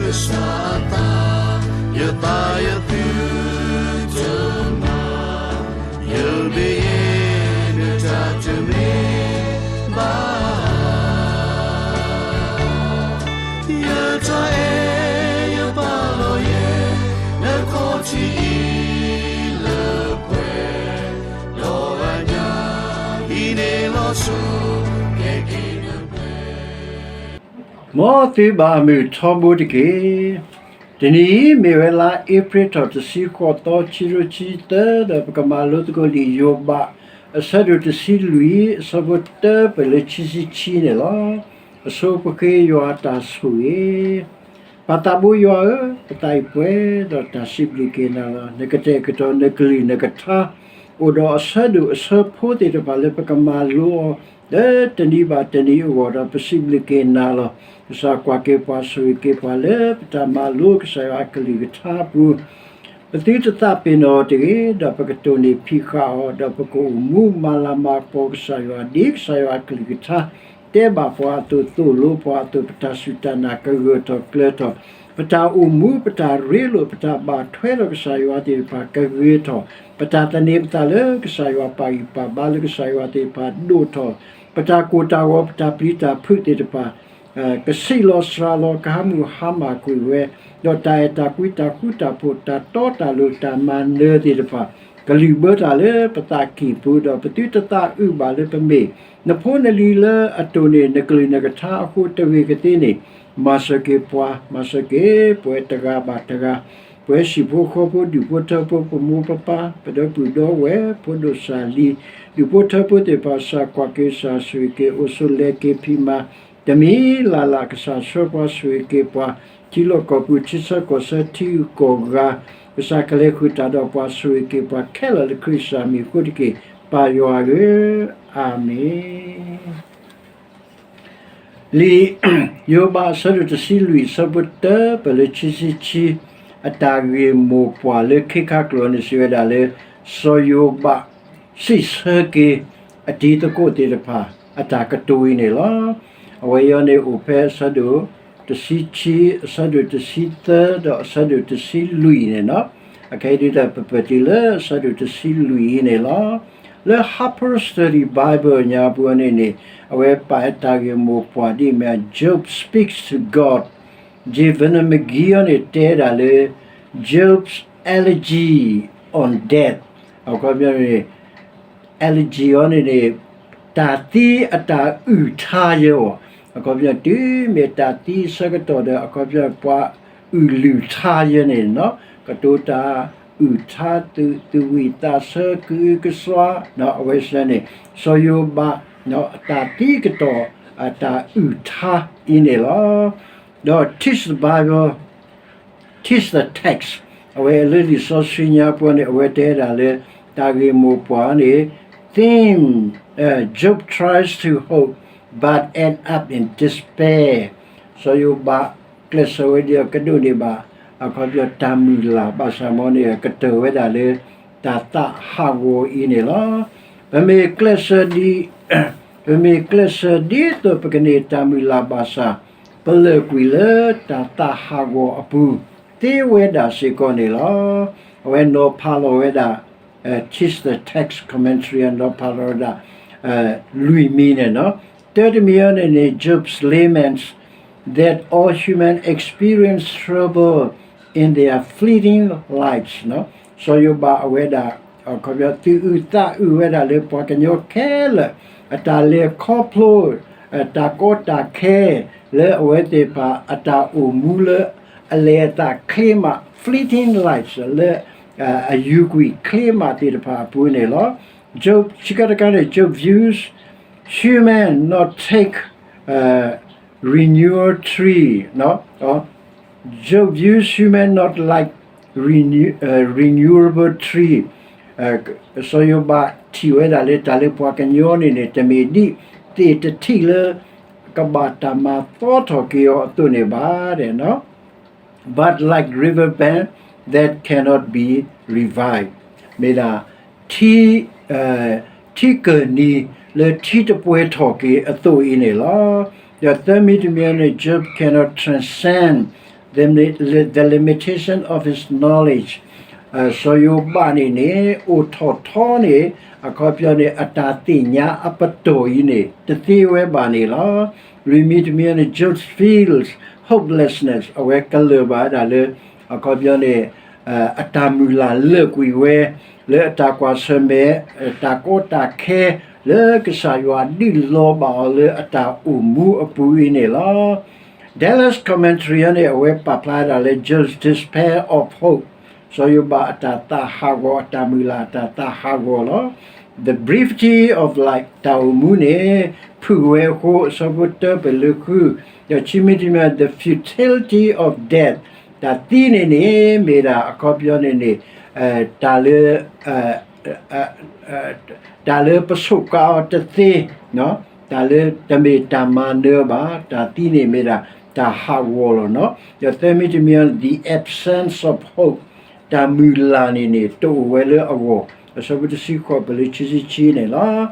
ကစၢ်အသး, ယသးယသုတမၤ, ယမ့ၢ်ယဲ နတၢ်တမ့ၢ်ဘၣ်. ယတၢ်အဲၣ်ယပာ်လီၤယဲ နခီၣ်ထံးအံၤလၢပှဲၤ, ဒီးအညၣ်အံၤန့ၣ်လီၤဆီ ကဲက့ၤနပှဲၤ မ်သုဘၣ်မုာ်ထီဘိတက့ၢ်. တနံၤအံၤမ့ၢ်ဝဲလါအ့ဖြ့ၣ်ထီၣ်တဆံဃိးသီ ခံကထိခံဆံသၢ ဒီးပကမၤလိသကိးလံာ်ယိၤဘး အဆၢဒိၣ်တဆံလွံၢ် အဆၢဖိတၢပၢၢ်လၢခံဆံခံန့ၣ်လီၤ. အဆိပဃ့ယွၤအတၢ်ဆိၣ်ဂ့ၤ ပၢ်သးဘိယွၤဧၢ, ပသးအံၤပှဲၤဒီးတၢ်စံးဘျုးက့ၤနၤလီၤ. နကတဲာ်ကတီၤနကလုၢ်နကထါ အိၣ်ဒီးအဆၢဒိၣ်အဆၢဖိသ့ၣ်တဖၣ်လၢပကမၤလိအီၤ လၢတနံၤဘၣ်တနံၤအဂီၢ်ဒီး ပစံးဘျုးက့ၤနၤလီၤ. ကစၢ်ကွၢ်က့ၤပှၤဆိၣ်ဂ့ၤက့ၤပှၤလၢပတၢ်မၤလိကစၢ်ယွၤအကလုၢ်ကထါအပူၤ ပသုတသးပ့ၤနီၣ်တဂ့ၤ, ဒီးပကတိၢ်န့ၢ်ဖံးဃာ်အီၤ, ဒီးပကအိၣ်မူမၤလၤမၤကပီၤကစၢ်ယွၤ ဒ်ကစၢ်ယွၤအကလုၢ်ကထါ တဲဘၣ်ပှၤအသိး သိၣ်လိပှၤအသိး ပတၢ်စူၢ်တၢ်နာ်ကဂၢၢ်ထီၣ်ကျၢၤထီၣ်, ပတၢ်အိၣ်မူ ပတၢ်ရ့လိာ် ပတၢ်ဘၣ်ထွဲဒီးကစၢ်ယွၤသ့ၣ်တဖၣ်ကဂ့ၤထီၣ်, ပတၢ်သန့ၤပသးလၢကစၢ်ယွၤ ပာ်ဂံၢ်ပာ်ဘါလၢကစၢ်ယွၤသ့ၣ်တဖၣ်ဒိၣ်ထီၣ်, ပတၢ်ကိၢ်တၢ်ဂီၤ ပတၢ်ပျံၤတၢ်ဖုးသ့ၣ်တဖၣ် ကဆံးလီၤစှၤလီၤ ကဟးမုၢ်ဟါမၢ်ကွံာ်ဝဲ, ဒီးတၢ်အဲၣ်တၢ်ကွံ တၢ်ဃူတၢ်ဖိး တၢ်တီတၢ်လိၤ တၢ်မၤနၢၤသ့ၣ်တဖၣ် ကလုၢ်ဘၢတၢ်လၢပသးကံၢ်ပူၤ, ဒီးပသုတသးအုးဘၣ်လၢပမ့ၢ်နဖိနလံၤလၢအတိၢ်န့ၢ်နကလုၢ်နကထါအဃိတဂ့ၤကသ့န့ၣ်, မၤစၢၤက့ၤပှၤ, မၤစၢၤက့ၤပဝဲတဂၤဘၣ်တဂၤ, ပဝဲဟံၣ်ဖိဃီဖိ ဒူၣ်ဖိထၢဖိ ပမိၢ်ပပၢ် ပဒီပုၢ်ဒီဝဲၢ် ဖိဒိၣ်စၢ်လံၤ ဒူၣ်ဖိထၢဖိသ့ၣ်တဖၣ် ကစၢ်ကွၢ်က့ၤ ကစၢ်ဆိၣ်ဂ့ၤက့ၤ အိၣ်ဆိးလဲၤက့ၤဖံးမၤ တမံၤလၢ်လၢ် ကစၢ်ဆှၢပှၤဆိၣ်ဂ့ၤက့ၤပှၤ ထံလီၢ်ကီၢ်ပူၤ ထံဆၢကီၢ်ဆၢ ထံဂုၤကီၢ်ဂၤ, ကစၢ်ကလဲၤဃုာ်တၢ်ဒီးပှၤ ဆိၣ်ဂ့ၤက့ၤပှၤခဲလၢာ်လၢခရံာ်ကစၢ်မံၤအဃိတက့ၢ်. ပၢ်ယွၤဧၢ, အၤမ့ၣ်. လံာ်ယိၤဘး အဆၢဒိၣ်တဆံလွံၢ် အဆၢဖိတၢပၢၢ်လၢခံဆံခံ အတၢ်ဂ့ၢ်မိၢ်ပှၢ်လၢခ့ခါကျိာ်န့ၣ် စံးဝဲဒၣ်လၢ စီၤယိၤဘး စံးဆၢက့ၤ အတံၤသကိးသ့ၣ်တဖၣ် အတၢ်ကတိၤအံၤန့ၣ်လီၤ. အဝဲအံၤန့ၣ်အိၣ်ဖဲအဆၢဒိၣ်တဆံခံ, အဆၢဒိၣ်တဆံသၢ ဒီးအဆၢဒိၣ်တဆံလွံၢ်န့ၣ်လီၤ. အခဲအံၤဒုးဒီး ပပၢၢ်တုၤလၢအဆၢဒိၣ်တဆံလွံၢ်အံၤန့ၣ်လီၤ. လၢ Harper's Study Bible ညါပူၤန့ၣ်န့ၣ် အဝဲပာ်အတၢ်ဂ့ၢ်မိၢ်ပှၢ်ဒ်အမ့ၢ် Job Speaks to God, J Vernon McGee အံၤန့ၣ် တဲဒၣ်လၢ Job's Elegy on Death အခီပညီန့ၣ် elegy အံၤန့ၣ်န့ၣ် တၢ်သံအတၢ်အုၣ်ထါယဲအီၤ, အခီပညီ တုၤမ့ၢ်တၢ်သံအဆၢကတီၢ်ဒီး အခီပညီ ပှၤအုၣ်လုၢ်ထါယဲန့ၣ်, ကတိၤတၢ်အုၣ်ထါ သုးဝံၣ်သးဆၢ ကအုကစွါ အဝဲစ့ၢ်န့ၣ် စီၤယိၤဘး အတၢ်သံကတီၢ် အတၢ်အုၣ်ထါအံၤန့ၣ်လီၤ. ဒီး Teach the Bible, Teach the Text အဝဲလၢလံာ်စီဆှံညါပူၤန့ၣ် အဝဲတဲဒၣ်လၢ တၢ်ဂ့ၢ်မိၢ်ပှၢ်န့ၣ် Theme, Job tries to hope but end up in despair. စီၤယိၤဘး ကျဲးစၢးဝဲဒ်အကဒိးန့ၢ်ဘၣ် အခီပညီတၢ်မုၢ်လၢ် ဘၣ်ဆၣ်မ်န့ၣ် ကတၢၢ်ဝဲဒၣ်လၢ တၢ်သးဟးဂီၤအံၤန့ၣ်လီၤ. ပမ့ၢ်ကျဲးစၢးဒ် ပမ့ၢ်ကျဲးစၢးဒ်သိးပကန့ၢ်တၢ်မုၢ်လၢ်ဘၣ်ဆၣ် ပလၢာ်ကွံာ်လၢတၢ်သးဟးဂီၤအပူၤ သ့ဝဲဒၣ်စ့ၢ်ကီးန့ၣ်လီၤ. အဝဲနီၤဖးလီၤဝဲဒၣ် Teach the Text Commentary နီၤဖးလီၤဝဲဒၣ် လွံၢ်မံၤန့ၣ်လီၤ. တၢတမံၤအံၤန့ၣ်န့ၣ် Job's laments that all human experience trouble in their fleeting lives စီၤယိၤဘးအဝဲဒၣ် အခီပညီ သူၣ်အုးသးအုးဝဲဒၣ်လၢပှၤကညီခဲလၢာ် အတၢ်လဲၤခီဖျိ တၢ်ကီတၢ်ခဲ လၢအဝဲသ့ၣ်တဖၣ်အတၢ်အိၣ်မူလၢ အလဲၤအသးချ့မး fleeting lives လၢ အယူၤကွံာ်ချ့မးသ့ၣ်တဖၣ်အပူၤန့ၣ်လီၤ. Job ဆံကတကးန့ၣ် Job views human not take renewal tree, Job views human not like renew, renewable tree. စီၤယိၤဘးထံၣ်ဝဲဒၣ်လၢတၢ်လၢပှၤကညီန့ၣ်န့ၣ် တမ့ၢ်ဒ်သ့ၣ်တထံၣ်လၢ ကဘၣ်တၢ်မၤသီထီၣ်က့ၤအီၤအသိးန့ၣ်ဘၣ် but like river bed that cannot be revived မ့ၢ်ဒၣ် ထံ ထံကၢၢ်နံၤလၢထံတပှဲၤထီၣ်က့ၤအသိးအံၤန့ၣ်လီၤ. ဒီးသၢမံၤတမံၤန့ၣ် Job cannot transcend the limitation of his knowledge. စီၤယိၤဘးန့ၣ်န့ၣ် အိၣ်ထီၣ်ထီန့ၣ် အခီပညီန့ၣ် အတၢ်သ့ၣ်ညါအပတီၢ်အံၤန့ၣ် တသ့ဝဲဘၣ်န့ၣ်လီၤ. လွံၢ်မံၤတမံၤန့ၣ် Job feels hopelessness အဝဲကလၢၢ်ဘၣ်ဝဲဒၣ်လၢ အခီပညီန့ၣ် အတၢ်မုၢ်လၢ်လၢာ်ကွံာ်ဝဲ လၢအတၢ်ကွၢ်ဆၢၣ်မဲာ် တၢ်ကီတၢ်ခဲ လၢကစၢ်ယွၤဒုးလီၤဘၣ်အီၤလၢအတၢ်အိၣ်မူအပူၤအံၤန့ၣ်လီၤ. Dallas Commentary အံၤန့ၣ် အဝဲပာ်ဖျါဝဲဒၣ်လၢ Job's despair of hope စီၤယိၤဘးအတၢ်သးဟးဂီၤ အတၢ်မုၢ်လၢ်အတၢ်သးဟးဂီၤလီၤ. The brevity of life တၢ်အိၣ်မူန့ၣ် ဖုၣ်ဝဲအဃိ အဆၢဖိတၢပၢၢ်လၢဃု, ဒီးခံမံၤတမံၤ the futility of death တၢ်သံန့ၣ်န့ၣ် မ့ၢ်ဒၣ်အခီပညီန့ၣ်န့ၣ် တၢ်လၢ တၢ်လၢပဆိးကါအီၤတသ့, တၢ်လၢတမ့ၢ်တၢ်မၤနၢၤဘၣ်, တၢ်သံန့ၣ်မ့ၢ်ဒၣ်တၢ်ဟးဂီၤလီၤနီၤ. ဒီးသၢမံၤတမံၤ the absence of hope တၢ်မုၢ်လၢ်န့ၣ်န့ၣ် တအိၣ်ဝဲလၢအဂီၢ်, အဆၢဖိတဆံဃိးပၢၢ်လၢခံဆံခံန့ၣ်လီၤ.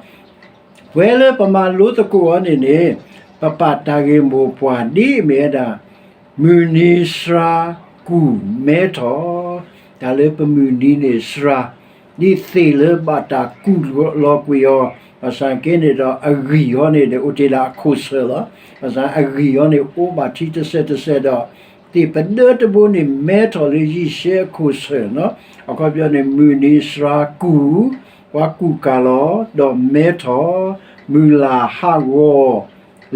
ပဝဲလၢပမၤလိသကိးအီၤန့ၣ်န့ၣ် ပပာ်တၢ်ဂ့ၢ်မိၢ်ပှၢ်ဒ်အမ့ၢ်ဝဲဒၣ် မုၢ်နံၤစှၤ ကူၣ်မဲထီၣ်, တၢ်လၢပမုၢ်နံၤန့ၣ်စှၤ, ဒ်သ့ၣ်လၢဘၣ်တၢ်ကူၣ်လီၤကွံာ်အီၤ, ဘၣ်ဆၣ်က့န့ၣ်ဒီးအဂံၢ်အီၤန့ၣ်ဒီး အိၣ်တ့ၢ်ဒၣ်အခိၣ်ဆၢၣ်လီၤ. ဘၣ်ဆၣ်အဂံၢ်အီၤန့ၣ် အိၣ်ဘၣ်ထံတစဲးတစဲးဒီး သ့ၣ်ပဒၢတဘိန့ၣ် မဲထီၣ်လၢယံၤၡဲအခိၣ်ဆၢၣ်နီၤ. အခီပညီန့ၣ် မုၢ်နံၤစှၤကူၣ်, ပှၤကူၣ်ကၢ်လီၤ, ဒီးမဲထီၣ်, မုၢ်လၢ်ဟးဂီၤ,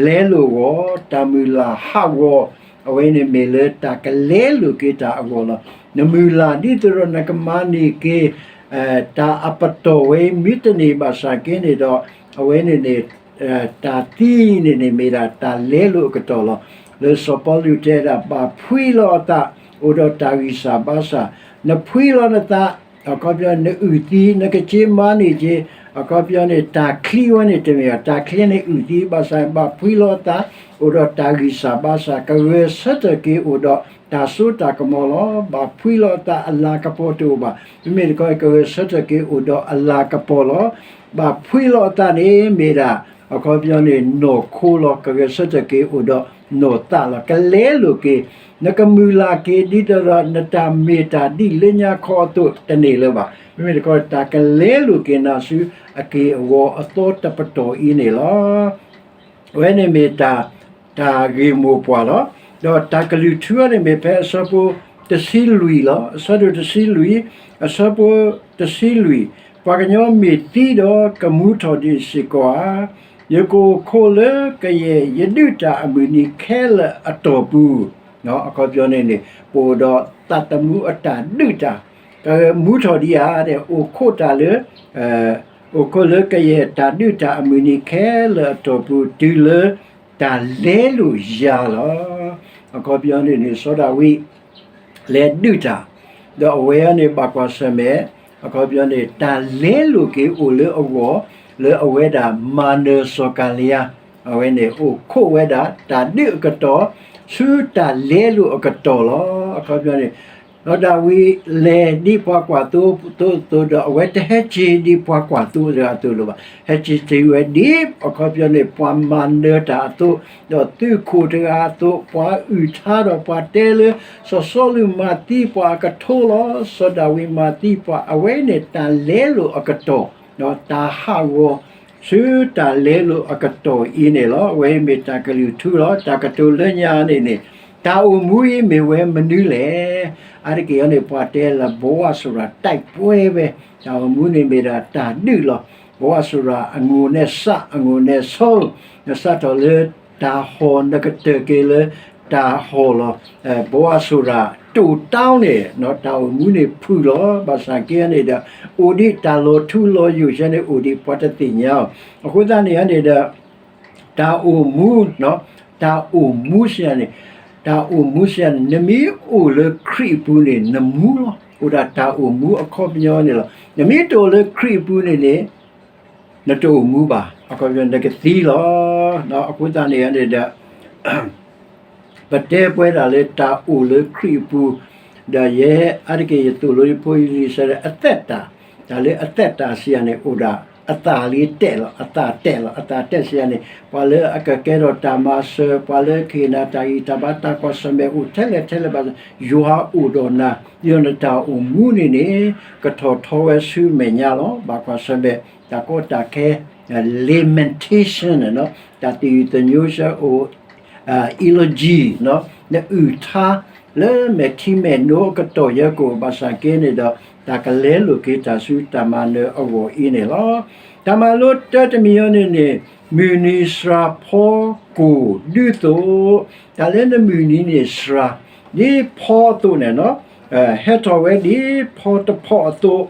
လဲလိာ်အဂီၢ်, တၢ်မုၢ်လၢ်ဟးဂီၤ, အဝဲန့ၣ်မ့ၢ်လၢတၢ်ကလဲလိာ်က့ၤတၢ်အဂီၢ်လီၤ. နမုၢ်လၢ်ဒ်သိးဒီးနကမၤန့ၢ်က့ၤ တၢ်အပတီၢ်ဝဲ မ့တမ့ၢ်ဘၣ်ဆၣ်က့န့ၣ်ဒီး အဝဲန့ၣ်န့ၣ် တၢ်သံန့ၣ်န့ၣ်မ့ၢ်ဒၣ်တၢ်လဲလိာ်အကတီၢ်လီၤ. လၢစီၤပီလူးတဲဒၣ် ဘၣ်ဖှံလီၤအသး အိၣ်ဒီးတၢ်ဂံၢ်စၢ်ဘါစၢ်, နဖှံလီၤနသး အခီပညီနအုၣ်သံ နကက့ၤမၤန့ၢ်က့ၤ အခီပညီန့ၣ် တၢ်ချံဝဲန့ၣ်တမ့ၢ်ဘၣ်, တၢ်ချံန့ၣ်အုၣ်သံ ဘၣ်ဆၣ်ဘၣ်ဖှံလီၤအသး အိၣ်ဒီးတၢ်ဂံၢ်စၢ်ဘါစၢ်, ကဂဲၤဆၢထၢၣ်က့ၤအိၣ်ဒီးတၢ်စိတၢ်ကမီၤလီၤ. ဘၣ်ဖှံလီၤအသး အလၤကပီၤတအိၣ်ဘၣ်. မ့မ့ၢ်တခီ ကဂဲၤဆၢထၢၣ်က့ၤအိၣ်ဒီးအလၤကပီၤလီၤ. ဘၣ်ဖှံလီၤအသးန့ၣ်မ့ၢ်ဒၣ် အခီပညီန့ၣ် နီၢ်ခိလီၤ. ကဂဲၤဆၢထၢၣ်က့ၤအိၣ်ဒီးနီၢ်သးလီၤ. ကလဲလိာ်က့ၤ နကမုၢ်လၢ်က့ၤ ဒ်သိးဒီးနတၢ်မ့ၢ်တၢ်ဒ်လၢညါခီအသိးတန့ၢ်လၢၤဘၣ်. မ့မ့ၢ်တခီ တၢ်ကလဲလိာ်က့ၤနၤဆူအက့ၢ်အဂီၤအသီတပတီၢ်အံၤန့ၣ်လီၤ. အဝဲန့ၣ်မ့ၢ်တၢ် တၢ်ဂ့ၢ်မိၢ်ပှၢ်လီၤ. ဒီးတၢ်ကလုၢ်ထူအံၤန့ၣ်မ့ၢ်ဖဲအဆၢဖိတဆံလွံၢ်လီၤ. အဆၢဒိၣ်တဆံလွံၢ်, အဆၢဖိတဆံလွံၢ်, ပှၤကညီမ့ၢ်သံဒီးကမူထီၣ်ဒံးစ့ၢ်ကီးဧါ. ယကအိၣ်ခိးလၢကယဲၢ်ယဒုးတၢ်အမုၢ်နံၤခဲလၢာ်အတီၢ်ပူၤ, အခီပညီန့ၣ်န့ၣ် ပအိၣ်ဒီးသးသမူအတၢ်ဒုးတၢ်, ကမူထီၣ်ဒံးဧါန့ၣ် အိၣ်ခိးတၢ်လၢ အိၣ်ခိးလၢကယဲၢ်တၢ်ဒုးတၢ်အမုၢ်နံၤခဲလၢာ်အတီၢ်ပူၤ တုၤလၢတၢ်လဲလိာ်ယၤလီၤ. အခီပညီန့ၣ်န့ၣ် စီၤဒၤဝံး လဲၤဒုးတၢ်, ဒီးအဝဲအံၤန့ၣ် ဘၣ်ကွၢ်ဆၢၣ်မဲာ်, အခီပညီန့ၣ် တၢ်လဲလိာ်က့ၤအိၣ်လၢအဂီၢ် လၢအဝဲဒၣ်မၤနၢၤစီၤကၤလံယါ, အဝဲန့ၣ် အိၣ်ခိးဝဲဒၣ်တၢ်ဒုးအကတီၢ် ဆူတၢ်လဲလိာ်အကတီၢ်လီၤ. အခီပညီန့ၣ် စီၤဒၤဝံးလဲၤဒ်ပှၤကွၢ်သိအသိးဒီး အဝဲတဟဲက့ၤဒ်ပှၤကွၢ်သိအသိးလၢၤဘၣ်. ဟဲက့ၤတုၤဝဲဒ် အခီပညီန့ၣ် ပှၤမၤနၢၤတၢ်အသိး, ဒီးသုးခိၣ်တဂၤအသိး, ပှၤအုၣ်ထါဒီးပှၤတဲလၢ စီၤစီလူးမၤသံပှၤအကထိလီၤ. စီၤဒၤဝံးမၤသံပှၤ, အဝဲန့ၣ်တၢ်လဲလိာ်အကတီၢ်, ဒီးတၢ်ဟးဂီၤ ဆူတၢ်လဲလိာ်အကတီၢ်အံၤန့ၣ်လီၤ. အဝဲအံၤမ့ၢ်တၢ်ကလုၢ်ထူလီၤ. တၢ်ကတိၤလၢညါန့ၣ်န့ၣ် တၢ်အိၣ်မူအံၤမ့ၢ်ဝဲမနုၤလဲၣ်. အါတက့ၢ်အံၤန့ၣ် ပှၤတဲလၢ ဘိအၤစရၤ တိုက်ပွဲ ဝဲ, တၢ်အိၣ်မူန့ၣ်မ့ၢ်ဒၣ်တၢ်ဒုးလီၤ. ဘိအၤစရၤ အငိၣ်နဲဆး အငိၣ်နဲဆိ, နစးထီၣ်လၢတၢ်ဟီၣ် နကတၢၢ်က့ၤလၢတၢ်ဟီၣ်လီၤ. ဘိအၤစရၤ တိၢ်တၢ်န့ၣ် တၢ်အိၣ်မူန့ၣ်ဖုၣ်လီၤ. ဘၣ်ဆၣ်က့န့ၣ်ဒီး အိၣ်ဒံးတၢ်လီၤထူလီၤယိာ်ဆဲန့ၣ် အိၣ်ဒံးပှၤတသ့ၣ်ညါအီၤ. အဃိသတးန့ၣ်န့ၣ်ဒီး တၢ်အိၣ်မူ, တၢ်အိၣ်မူစ့ၢ်န့ၣ်, တၢ်အိၣ်မူစ့ၢ်န့ၣ် နမ့ၢ်အိၣ်လၢခရံာ်အပူၤန့ၣ် နမူလီၤ. အိၣ်ဒၣ်တၢ်အိၣ်မူအခီပညီန့ၣ်လီၤ. နမ့ၢ်တအိၣ်လၢခရံာ်အပူၤန့ၣ်န့ၣ် နတအိၣ်မူဘၣ်. အခီပညီနကသံလီၤ. အဃိသတးန့ၣ်န့ၣ်ဒီး ပတဲပှဲၤဒၣ်လၢတၢ်အိၣ်လၢခရံာ်အပူၤ, ဒီးယဲအါတက့ၢ်ယသိၣ်လိယဖိယလံၤစဲလၢအသက်တာ, တၢ်လၢအသက်တာစ့ၢ်န့ၣ် အိၣ်ဒၣ် အသးလံတဲာ်လီၤ, အသးတဲာ်လီၤ, အသးတဲာ်စံးယၤန့ၣ် ပှၤလၢအကကဲထီၣ်တၢ်မၤစၢၤ, ပှၤလၢကဟ့ၣ်နၤတၢ်ဂံၢ်တၢ်ဘါ တၢ်ကွၢ်ဆၢၣ်မဲာ်အိၣ်ထဲလဲၣ်ထဲလဲၣ်ဘၣ်, ယွၤအိၣ်ဒီးနၤ, ဒီးနတၢ်အိၣ်မူန့ၣ်န့ၣ် ကထီၣ်ထီဝဲဆူမဲာ်ညါလီၤ. ဘၣ်ကွၢ်ဆၢၣ်မဲာ် တၢ်ကီတၢ်ခဲ lamentation န့ၣ်, တၢ်သယုၢ်သညိစၢၤအိၣ် eulogy နအုၣ်ထါလၢမဲာ်ထံမဲာ်နိအကတီၢ်ယဲကအိၣ် ဘၣ်ဆၣ်က့န့ၣ်ဒီး တၢ်ကလဲလိာ်က့ၤတၢ်ဆူတၢ်မၤနၢၤအဂီၢ်အံၤန့ၣ်လီၤ. တၢ်မၤလိတၢ်တမံၤအံၤန့ၣ်န့ၣ် မုၢ်နံၤစှၤဖီကိၢ်ဒုးသိး, တၢ်လၢနမုၢ်နံၤန့ၣ်စှၤ ဒ်ဖီအသိးန့ၣ်, ဟဲထီၣ်ဝဲဒ်ဖီတဖီအသိး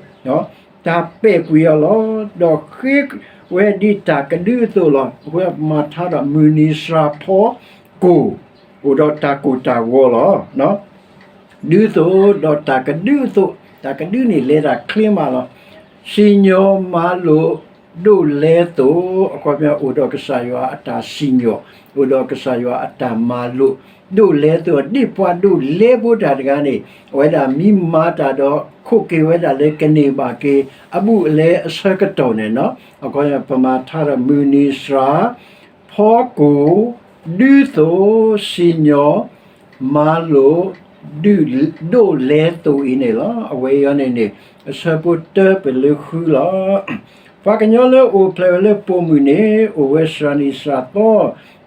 တၢ်ပဲာ်ကွံာ်အီၤလီၤ. ဒီးဃ့ဝဲဒ်တၢ်ကဒုအသိးလီၤ. အဃိမၤထါဒီးမုၢ်နံၤစှၤဖီကိၢ်, အိၣ်ဒီးတၢ်ကိၢ်တၢ်ဂီၤလီၤ. ဒုးသိးဒီးတၢ်ကဒုအသိး, တၢ်ကဒုန့ၣ်လဲၤတၢ်ချ့မးလီၤ. စံၣ်ညီၣ်မၤလိာ်ဒိၣ်လဲသိး, အခီပညီအိၣ်ဒီးကစၢ်ယွၤအတၢ်စံၣ်ညီၣ်, အိၣ်ဒီးကစၢ်ယွၤအတၢ်မၤလိာ်ဒိၣ်လဲသိး, ဒ်ပှၤဒိၣ်လဲဖိတၢ်တဂၤန့ၣ် အဝဲဒၣ်မ့ၢ်မၤတၢ်ဒီး ခိးက့ၤဝဲဒၣ်လၢကန့ၢ်ဘၣ်က့ၤ အဘူးအလဲအဆၢကတီၢ်န့ၣ်လီၤ. အခီပညီပမၤထါဒီးမုၢ်နံၤစှၤ ဖီကိၢ်, ဒုးသိး, စံၣ်ညီၣ်, မၤလိာ်, ဒုး, ဒိၣ်လဲသိးအံၤန့ၣ်လီၤ. အဝဲအံၤန့ၣ်န့ၣ် အဆၢဖိတၢပၢၢ်လၢဃုလီၤ. ပှၤကညီလၢအိၣ်ဖျဲၣ်ဝဲလၢပိာ်မုၣ်န့ၣ် အိၣ်ဝဲစှၤနံၣ်စှၤသီ,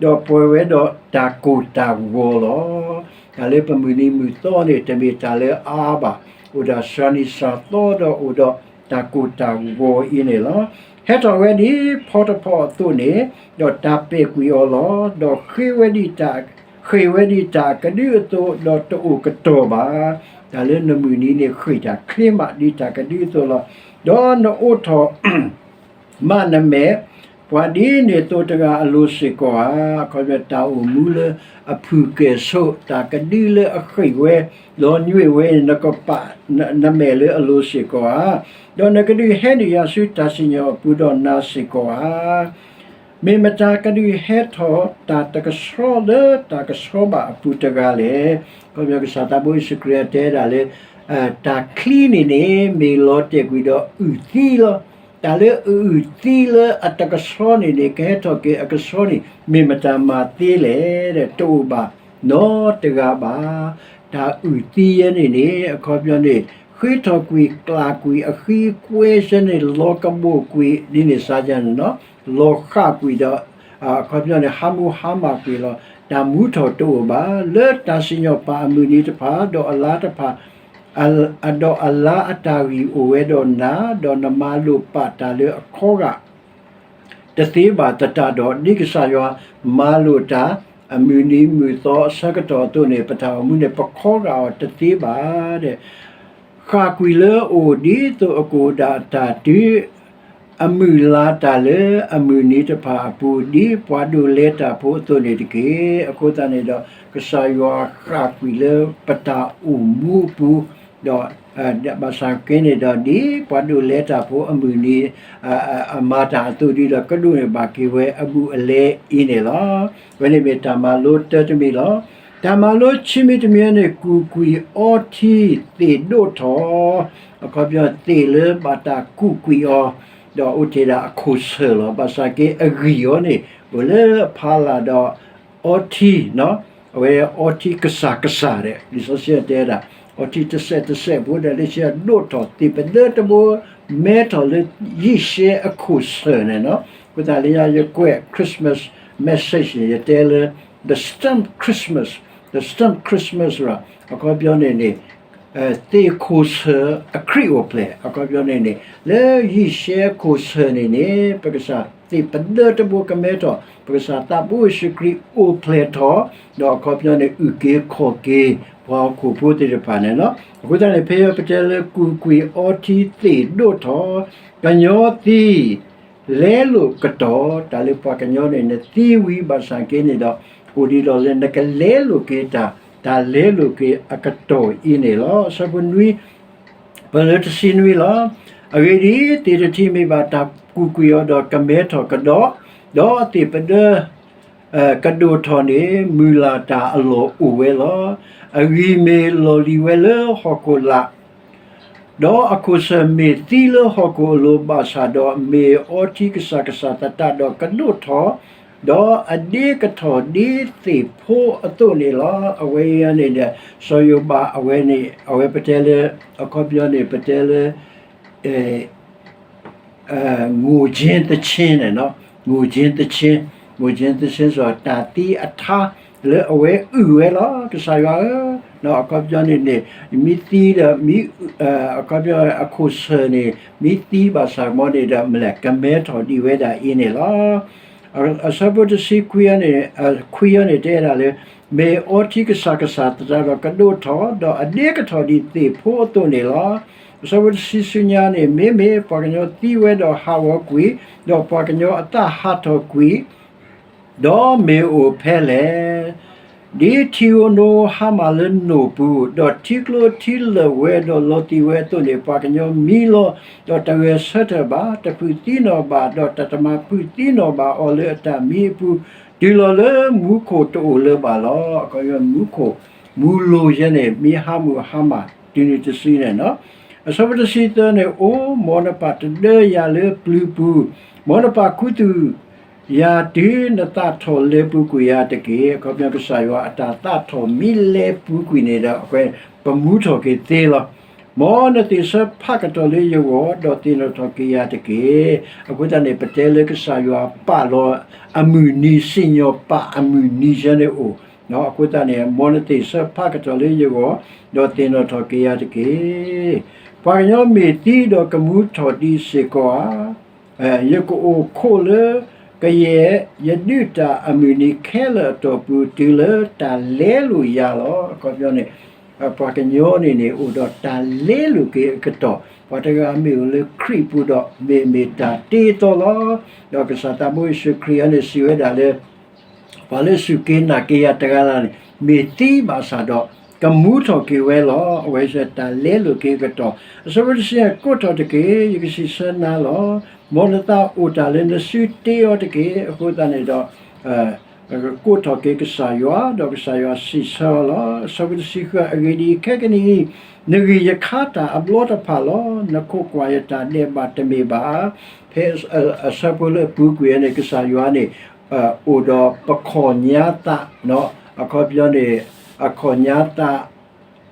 ဒီးပှဲၤဝဲဒီးတၢ်ကိၢ်တၢ်ဂီၤလီၤ. တၢ်လၢပမုၢ်နံၤမုၢ်သီန့ၣ် တမ့ၢ်တၢ်လၢအါဘၣ်, အိၣ်ဒီးစှၤနံၣ်စှၤသီဒီးအိၣ်ဒီးတၢ်ကိၢ်တၢ်ဂီၤအံၤန့ၣ်လီၤ. ဟဲထီၣ်ဝဲဒ်ဖီတဖီအသိးန့ၣ်, ဒီးတၢ်ပဲာ်ကွံာ်အီၤလီၤ. ဒီးဃ့ဝဲဒ်တၢ်, ဃ့ၢ်ဝဲဒ်တၢ်ကဒုအသိး, ဒီးတအိၣ်ကတီၢ်ဘၣ်. တၢ်လၢနမုၢ်နံၤန့ၣ်ဃ့ၢ်တၢ်ချ့မးဒ်တၢ်ကဒုအသိးလီၤ. ဒီးနအိးထီၣ် မးနမဲာ်, ပှၤဒ်န့ၣ်သိးတဂၤအလိၤစ့ၢ်ကီးဧါ. အခီပညီတၢ်အိၣ်မူလၢအဖုၣ်ကဲၣ်ဆိး, တၢ်ကဒုလၢအဃ့ၢ်ဝဲ, လီၤညွံးဝဲန့ၣ် နကပာ်နမဲာ်လၢအလိၤစ့ၢ်ကီးဧါ. ဒီးနကဒုးဟဲနုာ်ယၤဆူတၢ်စံၣ်ညီၣ်အပူၤဒီးနၤစ့ၢ်ကီးဧါ. မ့ၢ်မတၤကဒုးဟဲထီၣ်တၢ်တကဆှီလၢတၢ်ကဆှီဘၣ်အပူၤတဂၤလဲၣ်. အခီပညီကစၢ်သးဘိယ့ၣ်ၡူးခရံာ်တဲဒၣ်လၢ တၢ်ချံန့ၣ်န့ၣ် မ့ၢ်လီၤတဲာ်ကွံာ်ဒီးအုၣ်သံလီၤ. တၢ်လၢအအုၣ်သံလၢအတကဆှီန့ၣ်န့ၣ် ကဟဲထီၣ်က့ၤအကဆှီန့ၣ် မ့ၢ်မတၤမၤသ့လဲၣ်, တအိၣ်ဘၣ်နီတဂၤဘၣ်. တၢ်အုၣ်သံယဲန့ၣ်န့ၣ် အခီပညီန့ၣ် ဃ့ထီၣ်ကွံာ်ကျၢ်ကွံာ်အဃံကွဲဆၢန့ၣ် လီၤကဘိၣ်ကွံာ်ဒ်န့ၣ်စါယၤန့ၣ်လီၤ. လီၤဃးကွံာ်ဒီး အခီပညီန့ၣ် ဟးမူဟါမၢ်ကွံာ်လီၤ. တၢ်မူထီၣ်တအိၣ်ဘၣ်. လၢတၢ်စံၣ်ညီၣ်ပာ်အမုၢ်နံၤတဖၣ် ဒီးအလါတဖၣ် ဒီးအလါအတၢ်ဂံၢ်အိၣ်ဝဲဒီးနၤ, ဒီးနမၤလိာ်ပာ်တၢ်လၢအခီဂာ် တသ့ဘၣ်သတးဒီး ဒ်ကစၢ်ယွၤမၤလိာ်တၢ် အမုၢ်နံၤမုၢ်သီအဆၢကတီၢ်အသိးန့ၣ် ပတၢ်အိၣ်မူန့ၣ် ပခီဂာ်အီၤတသ့ဘၣ်. ဃၣ်ကွံာ်လၢအအိၣ်ဒ်သိးအကအိၣ်ဒၣ်အတၢ်တုၤ အမုၢ်လါတၢ်လၢအမုၢ်နံၤတဖၣ်အပူၤ ဒ်ပှၤဒိးလဲတၢ်ဖိအသိးန့ၣ်တက့ၢ်. အဃိသတးန့ၣ်ဒီး ကစၢ်ယွၤဃၣ်ကွံာ်လၢပတၢ်အိၣ်မူအပူၤ, ဒီး ဘၣ်ဆၣ်က့န့ၣ်ဒီး ဒ်ပှၤဒိးလဲတၢ်ဖိအမုၢ်နံၤ အမၤတၢ်အသိးဒ်ဒီး ကဒိးန့ၢ်ဘၣ်က့ၤဝဲအဘူးအလဲအံၤန့ၣ်လီၤ. အဝဲန့ၣ်မ့ၢ်တၢ်မၤလိတၢတမံၤလီၤ. တၢ်မၤလိခံမံၤတမံၤန့ၣ် ကူၣ်ကွံာ်အီထံသ့ၣ်ဒိၣ်ထီၣ်, အခီပညီသ့ၣ်လၢဘၣ်တၢ်ကူၣ်ကွံာ်အီၤ, ဒီးအိၣ်တ့ၢ်ဒၣ်အခိၣ်ဆၢၣ်လီၤ. ဘၣ်ဆၣ်က့အဂံၢ်အီၤန့ၣ် အိၣ်လၢဖးလၢ်ဒီး အီထံ, အဝဲအီထံကစၢ်ကစၢ်ဒီး လံာ်စီဆှံတဲဒၣ် အီထံတစဲးတစဲးဖိဒီး လၢဆံဒိၣ်ထီၣ်သ့ၣ်ပဒၢတဘိ မဲထီၣ်လၢယံာ်ရှဲအခိၣ်ဆၢၣ်န့ၣ်လီၤ. အဃိသတးလၢညါယကွဲး Christmas message န့ၣ် ယတဲလၢ the stump Christmas, the stump Christmas အခီပညီန့ၣ်န့ၣ် သ့ၣ်ခိၣ်ဆၢၣ်အခရံာ်အိၣ်ဖျဲၣ် အခီပညီန့ၣ်န့ၣ် လၢယံာ်ရှဲအခိၣ်ဆၢၣ်န့ၣ်န့ၣ် ပကစၢ်သ့ၣ်ပဒၢတဘိကမဲထီၣ် ပကစၢ်သးဘိယ့ၣ်ၡူးခရံာ်အိၣ်ဖျဲၣ်ထီၣ်, ဒီးအခီပညီန့ၣ် အုၣ်က့ၤခီၣ်က့ၤ ပှၤဟီၣ်ခိၣ်ဖိသ့ၣ်တဖၣ်န့ၣ်လီၤ. အဃိသတးန့ၣ် ဖဲပတဲလၢကူၣ်ကွံာ်အီထံသ့ၣ်ဒိၣ်ထီၣ်, ကညီသံ လဲလိာ်ကတီၢ်, တၢ်လၢပှၤကညီန့ၣ် နသံဝံၤဘၣ်ဆၣ်က့န့ၣ်ဒီး အိၣ်ဒံးဒီးလၢနကလဲလိာ်က့ၤတၢ်, တၢ်လဲလိာ်က့ၤအကတီၢ်အံၤန့ၣ်လီၤ. အဆၢဖိနွံ ပလၢတဆံနွံလီၤ. အဂ့ၢ်ဒ်အံၤ, သ့ၣ်တထံၣ်မ့ၢ်ဘၣ်တၢ်ကူၣ်ကွံာ်အီၤဒီးကမဲထီၣ်ကဒီး, ဒီးအသ့ၣ်ပဒၢ ကဒိၣ်ထီၣ်န့ၣ် မုၢ်လၢ်တၢ်အလီၢ်အိၣ်ဝဲလီၤ. အဂံၢ်မ့ၢ်လီၢ်လံၤဝဲလၢဟီၣ်ခိၣ်လာ် ဒီးအခိၣ်ဆၢၣ်မ့ၢ်သံလၢဟီၣ်ခိၣ်အလိၤဘၣ်ဆၣ်ဒီး, မ့ၢ်အီထံကစၢ်ကစၢ်သတးဒီးကဒိၣ်ထီၣ်, ဒီးအဒ့ကထီၣ်ဒ့သ့ၣ်ဖိအသိးန့ၣ်လီၤ. အဝဲအံၤန့ၣ်ဒီး စီၤယိၤဘးအဝဲန့ၣ် အဝဲပတဲလၢ အခီပညီန့ၣ် ပတဲလၢ ငိၣ်ကၠ့သီး န့ၣ်, ငိၣ်ကၠ့သီး, ငိၣ်ကၠ့သီး စ့ၢ်ကီးတၢ်သံအထါ လၢအဝဲအုၣ်ဝဲလီၤ. ကစၢ်ယွၤဧၢ, အခီပညီန့ၣ်န့ၣ် မ့ၢ်သံဒီး အခီပညီအခိၣ်ဆၢၣ်န့ၣ် မ့ၢ်သံဘၣ်ဆၣ်မ့ၢ်န့ၣ်ဒီး မလဲၣ်ကမဲထီၣ်ဒံးဝဲဒၣ်အံၤန့ၣ်လီၤ. အဆၢဖိတဆံခွံန့ၣ် ခွံအံၤန့ၣ် တဲဒၣ်လၢ မ့ၢ်အီထံကစၢ်ကစၢ်သတးဒီးကဒိၣ်ထီၣ်, ဒီးအဒ့ကထီၣ်ဒံးသ့ၣ်ဖိအသိးန့ၣ်လီၤ. အဆၢဖိတဆံဆူညါန့ၣ် မ့မ့ၢ်ပှၤကညီသံဝဲဒီးဟးဂီၤကွံာ်, ဒီးပှၤကညီအသးဟးထီၣ်ကွံာ်, ဒီးမ့ၢ်အိၣ်ဖဲလဲၣ်. ဒ်ထံဧိၤနိဧိၤဟါမၢ်လၢနိၣ်ပူၤ, ဒီးထံကျိထံလၢာ်ဝဲဒီးလီၤသံာ်ဝဲအသိးန့ၣ်, ပှၤကညီမံလီၤ, ဒီးတဂဲၤဆၢထၢၣ်ဘၣ်, တဖုးသံနီၣ်ဘၣ်, ဒီးတၢ်တမၤဖုးသံနီၣ်ဘၣ်အီၤလၢအတၢ်မံအပူၤ, တုၤလီၤလၢမူခိၣ်တအိၣ်လၢၤဘၣ်လီၤ. အခီပညီမူခိၣ် မူလိၤယဲန့ၣ် မ့ၢ်ဟါမၢ်ဟါမၢ်တုၤနုၤတစုန့ၣ်လီၤ. အဆၢဖိတဆံသၢန့ၣ် အိ မ်နပၢ်တဒၢယၤလၢပျုၤပူၤ, မ်နပၢ်ခူသူၣ် ယၤတုၤနသးထီၣ်လဲၤပူၤကွံာ်ယၤတက့ၢ်. အခီပညီကစၢ်ယွၤအတၢ်သးထီၣ်မ့ၢ်လဲၤပူၤကွံာ်န့ၣ်ဒီး အဝဲပမူထီၣ်က့ၤသ့လီၤ. မ်နသ့ၣ်ဆၢဖးကတီၢ်လၢယဂီၢ်, ဒီးသ့ၣ်နီၣ်ထီၣ်က့ၤယၤတက့ၢ်. အဃိသတးန့ၣ် ပတဲလၢကစၢ်ယွၤပာ်လီၤအမုၢ်နံၤ, စံၣ်ညီၣ်ပာ်အမုၢ်နံၤယဲန့ၣ်အိၣ်, အဃိသတးန့ၣ် မ်နသ့ၣ်ဆၢဖးကတီၢ်လၢယဂီၢ်, ဒီးသ့ၣ်နီၣ်ထီၣ်က့ၤယၤတက့ၢ်. ပှၤကညီမ့ၢ်သံဒီးကမူထီၣ်ဒံးစ့ၢ်ကီးဧါ. ယကအိၣ်ခိးလၢကယဲၢ်ယဒုၣ်တၢ်အမုၢ်နံၤခဲလၢာ်အတီၢ်ပူၤ တုၤလၢတၢ်လဲလိာ်ယၤလီၤ. အခီပညီန့ၣ် ပှၤကညီန့ၣ်န့ၣ် အိၣ်ဒီးတၢ်လဲလိာ်က့ၤအကတီၢ်, ပှၤတဂၤမ့ၢ်အိၣ်လၢခရံာ်ပူၤဒီး မ့ၢ်မ့ၢ်တၢ်တ့အသီလီၤ. ဒီးကစၢ်သးဘိယ့ၣ်ၡူးခရံာ်အံၤန့ၣ် စံးဝဲဒၣ်လၢ ပှၤလၢစူၢ်က့ၤနာ်က့ၤယၤတဂၤလၢ်န့ၣ် မ့ၢ်သံဘၣ်ဆၣ်ဒီး ကမူထီၣ်က့ၤဝဲလီၤ. အဝဲစ့ၢ်တၢ်လဲလိာ်က့ၤအကတီၢ်. အဆၢဖိတဆံ ကိးထီၣ်တက့ၢ်, ယကစံးဆၢနၤလီၤ. မ်နသးအိၣ်တၢ်လၢနစုတ့အီၤတက့ၢ်. အဃိသတးန့ၣ်ဒီး ကိးထီၣ်က့ၤကစၢ်ယွၤ, ဒီးကစၢ်ယွၤစံးဆၢအီၤလီၤ. အဆၢဖိတဆံဃု, အဂ့ၢ်ဒ်အံၤ, ခဲကနံၣ်အံၤ နဂံၢ်ယခါတၢ်အဘျီတဖၣ်လီၤ. နခိးကွၢ်ယတၢ်ဒဲးဘးတမ့ၢ်ဘၣ်. ဖဲအဆၢဖိလၢအပူၤကွံာ်န့ၣ် ကစၢ်ယွၤန့ၣ် အိၣ်ဒီးပခီၣ်ညါသး, အခီပညီန့ၣ် အခီၣ်ညါသး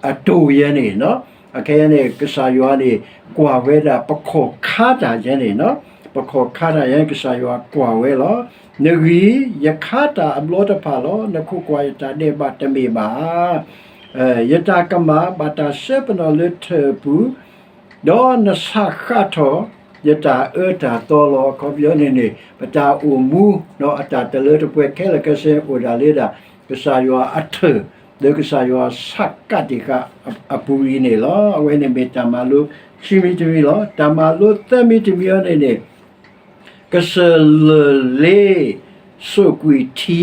အတိၢ်ယဲန့ၣ်, အခဲအံၤန့ၣ် ကစၢ်ယွၤန့ၣ် ကွၢ်ဝဲဒၣ်ပခီၣ်ခါတၢ်ယဲန့ၣ်, ပခီၣ်ခါတၢ်ယဲန့ၣ် ကစၢ်ယွၤကွၢ်ဝဲလီၤ. နဂံၢ်ယခါတၢ်အဘျီတဖၣ်လီၤ. နခိးကွၢ်ယတၢ်ဒဲးဘးတမ့ၢ်ဘၣ်. ယတၢ်ကမၣ်ဘၣ်တၢ်စဲပနီၣ်လၢထၢၣ်အပူၤ, ဒီးနဆးဃၣ်ထီၣ်ယတၢ်အၢတၢ်သီလီၤ. အခီပညီန့ၣ်န့ၣ် ပတၢ်အိၣ်မူ အတၢ်တလၢတပှဲၤခဲလၢာ်ခဲဆ့ အိၣ်ဒၣ်လၢဒၣ် ကစၢ်ယွၤအထၢၣ် လၢကစၢ်ယွၤဆးကးတံာ်ဃာ်အပူၤအံၤန့ၣ်လီၤ. အဝဲန့ၣ်မ့ၢ်တၢ်မၤလိခံမံၤတမံၤလီၤ. တၢ်မၤလိသၢမံၤတမံၤအံၤန့ၣ်န့ၣ် ကစၢၢ်လၢၢ်လ့ စိာ်ကွံာ်ထံ,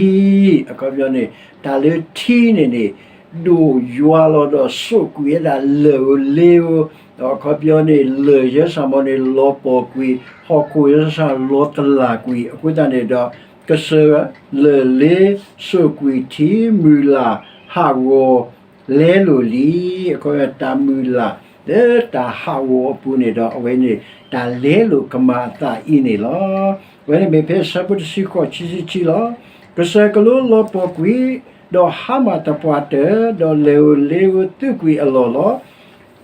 အခီပညီန့ၣ် တၢ်လၢထံန့ၣ်န့ၣ် ဒိၣ်ယွၤလီၤဒီးစိာ်ကွံာ်ဝဲဒၣ်လၢၢ်ဧိၤလ့ဧိၤ, ဒီးအခီပညီန့ၣ် လၢၢ်ယဲစ့ၢ်မ့ၢ်န့ၣ် လီၤပှီၢ်ကွံာ်, ဟီၣ်ခိၣ်ယဲစ့ၢ်လီၤတလၢ်ကွံာ်, အဃိသတးန့ၣ်ဒီး ကစၢၢ်လၢၢ်လ့ စိာ်ကွံာ်ထံ, မုၢ်လၢ်ဟးဂီၤ လဲလိာ်လံ. အခီပညီ တၢ်မုၢ်လၢ်လၢတၢ်ဟးဂီၤအပူၤန့ၣ်ဒီး အဝဲန့ၣ် တၢ်လဲလိာ်ကမၤအသးအံၤန့ၣ်လီၤ. အဝဲန့ၣ်မ့ၢ်ဖဲအဆၢဖိတဆံဃိး ခံဆံခံလီၤ. ကစၢၢ်ကလိလီၤပှီၢ်ကွံာ်, ဒီးဟါမၢ်သပှၢ်တၢၢ်, ဒီးလၢၢ်ဧိၤလ့ဧိၤသုးကွံာ်အလီၢ်လီၤ.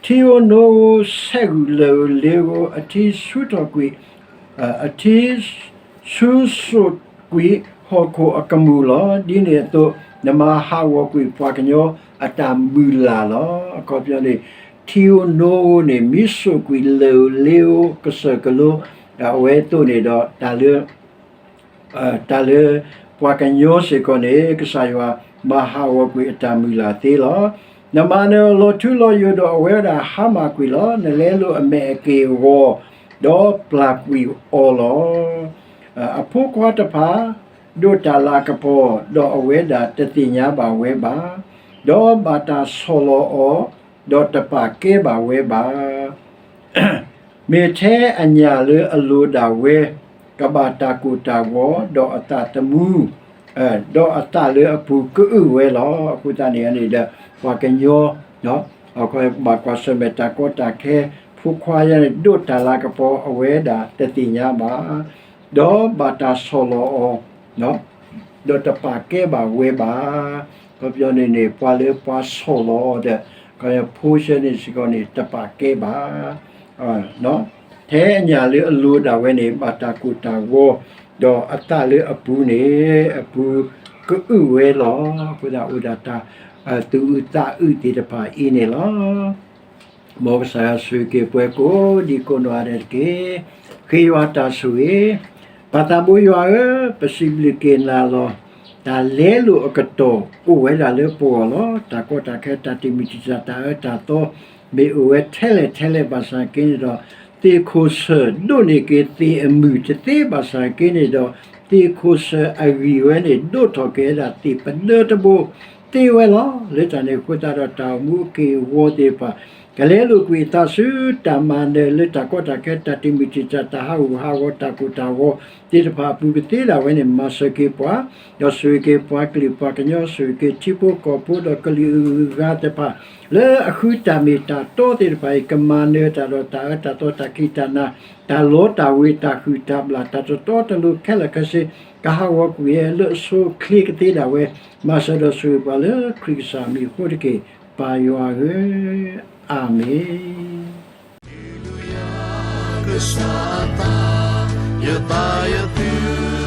ထံဧိၤနိဧိၤဆဲးဂုာ်လၢၢ်ဧိၤလ့ဧိၤ, အထံဆူထီၣ်ကွံာ် အထံဆူစိာ်ကွံာ်ဟီၣ်ခိၣ်အကမူၣ်လီၤ. ဒ်န့ၣ်အသိး နမၤဟးဂီၤကွံာ်ပှၤကညီအတၢ်မုၢ်လၢ်လီၤ. အခီပညီန့ၣ် ထံဧိၤနိဧိၤန့ၣ် မ့ၢ်စိာ်ကွံာ်လၢၢ်ဧိၤလ့ဧိၤ ကစၢၢ်ကလိ အဝဲအသိးန့ၣ်ဒီး တၢ်လၢ တၢ်လၢပှၤကညီစ့ၢ်ကီးန့ၣ် ကစၢ်ယွၤမၤဟးဂီၤကွံာ်အတၢ်မုၢ်လၢ်သ့လီၤ. နမၤနၢၤအလီၤထူလီၤယိာ်ဒီး အဝဲဒၣ်ဟါမၢ်ကွံာ်လီၤ. နလဲလိာ်အမဲာ်အက့ၢ်အဂီၤ, ဒီးပျၢ်ကွံာ်အီၤလီၤ. အဖိခွါတဖၣ် ဒိးတၢ်လၤကပီၤ, ဒီးအဝဲဒၣ်တသ့ၣ်ညါဘၣ်ဝဲဘၣ်. ဒီးဘၣ်တၢ်ဆီၣ်လီၤအီၤ, ဒီးတပာ်ကဲဘၣ်ဝဲဘၣ်. မ့ၢ်ထဲအညၣ်လၢအလိၤဒၣ်ဝဲ, ကဘၣ်တၢ်ကိၢ်တၢ်ဂီၤ, ဒီးအသးသမူ, ဒီးအသးလၢအပူၤကအုၣ်ဝဲလီၤ. အဃိသတးန့ၣ်န့ၣ်ဒီး ပှၤကညီ ဘၣ်ကွၢ်ဆၢၣ်မဲာ်တၢ်ကီတၢ်ခဲ, ဖိခွါယဲန့ၣ် ဒိးတၢ်လၤကပီၤအဝဲဒၣ်တသ့ၣ်ညါဘၣ်, ဒီးဘၣ်တၢ်ဆီၣ်လီၤအီၤ, ဒီးတပာ်ကဲဘၣ်ဝဲဘၣ်. ခီပညီန့ၣ်န့ၣ် ပှၤလၢပှၤဆီၣ်လီၤအီၤဒီး ကညီဖိဆဲန့ၣ်စ့ၢ်ကီးန့ၣ် တပာ်ကဲဘၣ် ထဲအညၣ်လၢအလိၤဒၣ်ဝဲန့ၣ် ဘၣ်တၢ်ကိၢ်တၢ်ဂီၤ, ဒီးအသးလၢအပူၤန့ၣ် အပူၤကအုၣ်ဝဲလီၤ. အဃိသတးအိၣ်ဒၣ်တၢ်သူၣ်အုးသးအုးသ့ၣ်တဖၣ်အံၤန့ၣ်လီၤ. မ်ကစၢ်ယွၤဆိၣ်ဂ့ၤက့ၤပှၤကိးဒံကိးနီၢ်ဂၤဒဲးတက့ၢ်. ဃ့ယွၤတၢ်ဆိၣ်ဂ့ၤ, ပၢ်သးဘိယွၤဧၢ, ပစံးဘျုးက့ၤနၤလီၤ. တၢ်လဲလိာ်အကတီၢ်အိၣ်ဝဲဒၣ်လၢပဂီၢ်လီၤ. တၢ်ကီတၢ်ခဲ တၢ်တမုာ်တံာ်တာ် တၢ်အၢတၢ်သီ မ့ၢ်အိၣ်ဝဲထဲလဲၣ်ထဲလဲၣ်ဘၣ်ဆၣ်က့န့ၣ်ဒီး, သ့ၣ်ခိၣ်ဆၢၣ်ဒိၣ်န့ၢ်က့ၤသ့ၣ်အမုၢ်တသ့ဘၣ်ဆၣ်က့န့ၣ်ဒီး, သ့ၣ်ခိၣ်ဆၢၣ်အဂံၢ်ဝဲန့ၣ် ဒိၣ်ထီၣ်က့ၤဝဲဒၣ်သ့ၣ်ပဒၢတဘိ သ့ဝဲလီၤ. လၢတၢ်န့ၣ်အဃိသတးဒီး တၢ်အိၣ်မူအက့ၢ်အဂီၤသ့ၣ်တဖၣ် ကလဲလိာ်ကွံာ်အသးဆူတၢ်မၤနၢၤလၢတၢ်ကီတၢ်ခဲ တၢ်တမုာ်တံာ်တာ် တၢ်ဟးဂူာ်ဟးဂီၤ တၢ်ကိၢ်တၢ်ဂီၤသ့ၣ်တဖၣ်အပူၤကသ့ဒၣ်ဝဲန့ၣ် မၤစၢၤက့ၤပှၤ, ဒီးဆိၣ်ဂ့ၤက့ၤပှၤကလုာ်ပှၤကညီ ဆိၣ်ဂ့ၤက့ၤထံဖိကီၢ်ဖိဒီးကလုာ်အဂၤသ့ၣ်တဖၣ် လၢအဃုတၢ်မ့ၢ်တၢ်တီသ့ၣ်တဖၣ်အံၤ ကမၤနၢၤတၢ်ဒီးတၢ်အၢတၢ်သီ တၢ်ခံးတၢ်နၤ တၢ်လီတၢ်ဝ့ၤ တၢ်ဟုၣ်တၢ်ဘျၣ် တၢ်တတီတလိၤခဲလၢာ်ခဲဆ့ ကဟးဂီၤကွံာ်ဝဲလၢအဆိအချ့ကသ့ဒၣ်ဝဲ, မၤစၢၤဒီးဆိၣ်ဂ့ၤပှၤလၢခရံာ်ကစၢ်မံၤအဃိတက့ၢ်, ပၢ်ယွၤဧၢ, အၤမ့ၣ်. ကစၢ်အသး, ယသးယသု